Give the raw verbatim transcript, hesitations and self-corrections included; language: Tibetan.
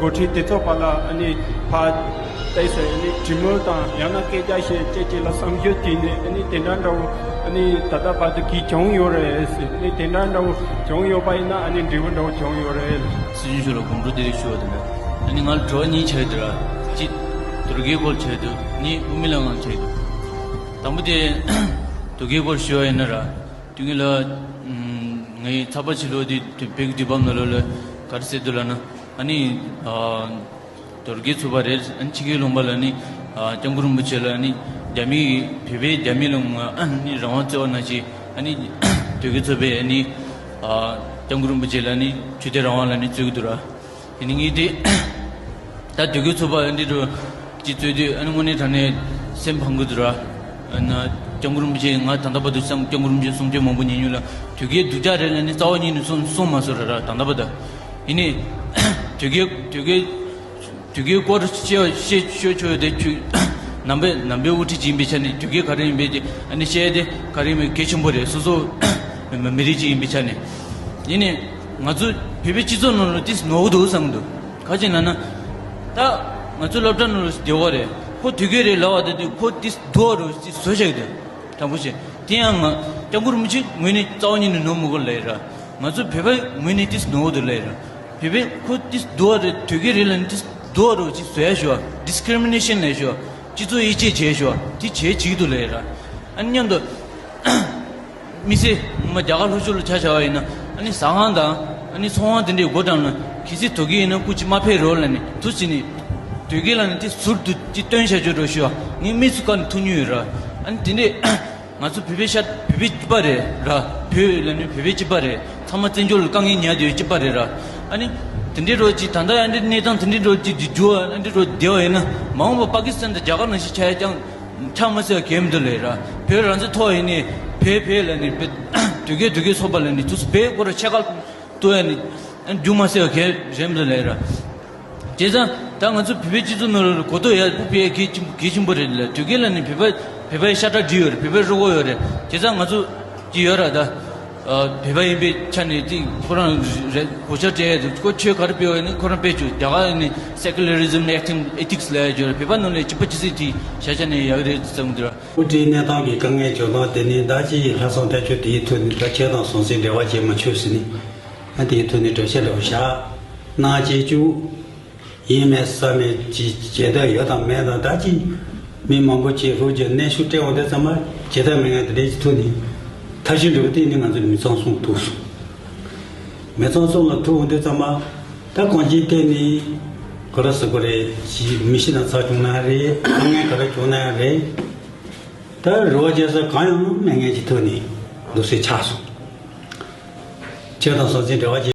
འགོ་ཁྲིད་དེ་ཚོ་བར་ལ་ཨ་ནི་ཕར་བལྟས་ཚེ་ཨ་ནི་གྲོས་མོལ་དང་ཡང་ན་སྐད་ཆ་བཤད་བཅས་བཅས་ལ་བསམ་ཞིབ་བྱས་ནས་ཨ་ནི་དེ་འདྲ་འདྲ་བོ་ཨ་ནི་ད་ལྟ་བར་དུ་གིས་བྱུང་ཡོད་རེད་ཟེར། ཨ་ནི་དེ་འདྲ་འདྲ་བོ་བྱུང་ཡོད་པ་ཡིན་ན་ཨ་ནི་འབྲས་བུ་འདྲ་བོ་བྱུང་ཡོད་རེད། སྲིད་སྐྱོང་མཆོག་ལ་དགོངས་དག་བདེ་ལེགས་ཞུ་བ་དང་། ཨ་ནི་ང་ལ་དྲི་བ་གཉིས་ཆགས་ཡོད་དེ་ར། གཅིག་དོལ་རྒྱལ་སྐོར་ཆགས་ཡོད་འདུག་གཉིས་དབུ་མའི་ལམ་སྒང་ཆགས་ཡོད་འདུག་དང་པོ་དེ་དོལ་རྒྱལ་སྐོར་ཞུ་བ་ཡིན་ན་ར། དེ་སྔོན་ལ་ངའི་ཚགས་པར་ཕྱི་ལོགས་དེ་བོད་ཀྱི་དུས་བབ་ནང་ལོགས་ལ་ག་རེ་ཟེར་འདུག་ལབ་ན། ཨ་ནི་ཨ་དོལ་རྒྱལ་ཚོགས་པ་རེད། ཨ་ནི་ཕྱི་རྒྱལ་ལུང་པ་ལ་ནི་ཨ་སྐྱབས་མགོན་རིན་པོ་ཆེ་ལ་ནི་རྒྱ་མི་བོད་པའི་རྒྱ་མི་ལ་ང་ཨ་ནི་རང་དབང་བརྩི་བ་ནང་བཞིན། ཨ་ནི་དོལ་རྒྱལ་ཚོགས་པས་ཨ་ནི་ཨ་སྐྱབས་མགོན་རིན་པོ་ཆེ་ལ་ནི་ཆོས་དད་རང་དབང་ལ་ནི་བརྩི་གི་འདུག་ར། དེ་ནི་ངས་དེ་ད་དོལ་རྒྱལ་ཚོགས་པ་འདི་འདྲ་ཅིག་བཙུགས་དུས་ཨ་ནི་དངོས་གནས་དྲང་གནས་སེམས་ཕམ་གི་འདུག་ར། ཨ་ནི་སྐྱབས་མགོན་རིན་པོ་ཆེ་ང་ད་ལྟ་བར་དུ་བསམ། སྐྱབས་མགོན་རིན་པོ་ཆེ་གསུང་ཆོས་མང་པོ་ཉན་མྱོང་ལ། དོལ་རྒྱལ་སྡུག་ཅག་རེད་ལབ་ནི་རྩ་བ་ཉིད་ནས་གསུང་གསུང་མ་སོང་ར་ར་ད་ལྟ་བར་དུ། ཡིན་ནའི་དོལ་རྒྱལ་དོལ་རྒྱལ་དོལ་རྒྱལ་སྐོར་བཤད་བཤད་ཤོད་ཆོག་དེ་ཁྱོད་ནང་པའི་ནང་པའི་དབུ་ཁྲིད་ཅིག་ཡིན་པའི་ཆ་ནས་དོལ་རྒྱལ་ག་རེ་ཡིན་པའི་དེ་ཨ་ནི་བཤད་དེ་ག་རེ་ཡིན་པའི་གལ་ཆེན་པོ་རེད། སོ་སོ་མི་རིགས་ཅིག་ཡིན་པའི་ཆ་ནས། ཡིན་ནའི་ང་ཚོ་བོད་པའི་སྤྱི་ཚོགས་ནང་ལ་ཏིས་ནོར་གི་འདུག་བསམ་གི་འདུག་ག་ཅི་ན་ན། ད་ང་ཚོ་སློབ་གྲྭ་ནང་ལ་སྡེ་བ་རེད། ཁོ་དོལ་རྒྱལ་རེད་ལབ་པ་དེ་དུས་ཁོ་ཏིས་སྡུག་རུ་ཅིག་བཟོ་བཞག་གི་འདུག་དྲང་པོ་བཤད། དེ་ཡང་ང་སྐྱབས་མགོན་རིན་པོ་ཆེ་ངོས་ནས་རྩ་བ་ཉིད་ནས་ནོར་མི་དགོས་ལབ་ཡིན་ར། ང་ཚོ་བོད་པའི་ངོས་ནས་ཏིས་ནོར་གི་འདུག་ལབ་ཡིན་ར། བོད་པའི་ཁོ་ཏིས་སྡུག་རེད། དོལ་རྒྱལ་རེད་ལབ་ནས་ཏིས་སྡུག་རུ་ཅིག་བཟོ་ཡ་ཞུ་བ། ཌིས་ཀི་རི་མི་ནེ་ཤན་ལབ་ཞུ་བ། སྤྱི་ཚོགས་དབྱེ་འབྱེད་བྱས་ཞུ་བ་དེ་བྱས་བྱེད་ཀྱི་འདུག་ལབ་ཡིན་ར། ཨ་ནི་མཉམ་དུ། དམིགས་བསལ་ངོ་མ་རྒྱ་གར་ལྷོ་ཕྱོགས་ལ་ཆ་བཞག་པ་ཡིན་ན། ཨ་ནི་ཟ་ཁང་དང་ཨ་ནི་ཚོང་ཁང་དེ་འདྲའི་སྒོ་བསྒྲིགས་ན་གལ་སྲིད་དོལ་རྒྱལ་ཡིན་ན་སྐུ་མཁྱེན་མ་ཕེབས་རོགས་ལབ་ནས་དུ་ཕྱིན་ནས། དོལ་རྒྱལ་ལབ་ནས་དེ་ཟུར་དུ་ཅིག་སྟོན་བྱ་རྒྱུ་རོགས་ཞུ་བ། ངའི་མིག་ཆུ་ཁ་ནས་ཐུག་མྱོང་ཡོད་ར། ཨ་ནི་དེ་འདྲས་ང་ཚོ་བོད་པའི་ཤ་བོད་པའི་སྐྱིད་པ་རེད་ར། བོད་ལབ་ནས་བོད་པའི་སྐྱིད་པ་རེད། ཚང་མ་བཙན་བྱོལ་ལ་དཀའ་ངལ་ཉར་དེའི་སྐྱིད་པ་རེད་ར། ཨ་ནི་དེ་འདྲའི་རོགས་ཅིག་ད་ལྟ་ཨ་འདྲའི་གནས་སྟངས་དེ་འདྲའི་རོགས་ཅིག་འགྱུར་བ་ཨ་འདྲའི་རོགས་བསྡད་པ་ཡིན་ན། མ་འོངས་པ་པ་ཀི་སི་ཐན་དང་རྒྱ་གར་ནང་བཞིན་ཆགས་ཡ་ཅང་ཆགས་མ་སྲིད་པ་གལ་མི་འདུག་ལབ་ར། བོད་རང་བཙན་ཐོབ་ཡིན་ནའི་བོད་བོད་ལབ་ནས་བོད་དོལ་རྒྱལ་དོལ་རྒྱལ་ཚོགས་པ་ལབ་ནས་དུས་སུ་བོད་སྐོར་ཆེ་ཁག་ཏུ་ཡ་ནི་རྒྱུ་མ་སྲིད་པ་གལ་རེད་མི་འདུག་ལབ་ར། བྱས་ཙང་ད་ང་ཚོ་བོད་པའི་སྤྱི་ཚོགས་ནང་ལ་གོ་རྟོགས་ཡར་སྤུ་སྤེལ་གལ་ཆེན་གལ་ཆེན་པོ་རེད་ལ། དོལ་རྒྱལ་ལབ་ནས་བོད་པ་བོད་པའི་ཤ་ཁྲག་འདྲེས་ཡོད་རེད། བོད་པའི་རུས་ཁོག་ཡོད་རེད། བྱས་ཙང་ང་ཚོ་ཅི་ཡོད་ར་ད། བོད་པ་ཡིན་པའི་ཆ་ནས་དེ་ཁོ་རང་རེད། གོ་ཆ་སྤྲད་ཡ་དེ་ཁོ་ཆོས་ག་རེ་སྤེལ་བ་ཡིན་ན་ཁོ་རང་སྤེལ་བཅུག་རྒྱ་གར་ནི་སེ་ཀུ་ལ་རི་ཛམ་ཨེ་ཐིག་སི་ལབ་ཡ་ཅིག་ཡོད་རེད། བོད་པ་ནང་ནས་གཅིག་པ་གཅིག་སྲིད་དེ་བྱ་བྱ་ནས་ཡག་རེད་བསམ་གི་འདུག་ར། དབུ་ཁྲིད་གནས་སྟངས་ཀྱི་དཀའ་ངལ་འབྱུང་སྟངས་དེ་ནི་ད་ཅི་ཡི་ལྷག་བསམ་ཐལ་ཆོག་དེའི་ཐོག་ནས་ད་ཁྱེད་དང་ཟང་ཟིང་འབྲེལ་བ་བྱེད་མ་ཆོག་ཟེར་ནས། ཨ་དེའི་ཐོག་ནས་གྲོས་བཤད་ལ་བཞག་གནང་བྱེད་བཅུག་ཡིན་མེད་ས་མེད་ཀྱི་བྱེད་ཐབས་ཡོད་དང་མེད་དང་། ད་ཅི་མི་མང་པོ་ཅིག་ཧུར་གྱིས་གནོན་ཤུགས་སྤྲད་འོང་དུས་ཙམ་པ་བྱེད་ཐབས་མེད་མཁན་དེ་འདྲའི་ཐོག་ནས་ཐབས་ཤེས་འགྲུབ་སྟེ་ནི་ང་ཚོ་མི་ཚང་གསུམ་ཐུག་སོང་། མི་ཚང་གསུམ་ལ་ཐུག་འོང་དུས་ཙམ་པ་ད་གང་ཅིའི་ཐད་ནས་ག་རེ་ཟེར་དགོས་རེད། ཅི་མི་ཤི་དང་ཚ་བྱུང་ན་རེད། དཀའ་ངལ་ག་རེ་བྱུང་ན་རེད། ད་རེ་བ་བྱེད་ས་གང་ཡང་མེད་མཁན་གྱི་ཐོག་ནས་འདུག་སེ་ཆགས་སོང་། ཁྱེད་དང་ཟང་ཟིང་འབྲེལ་བ་བྱེད།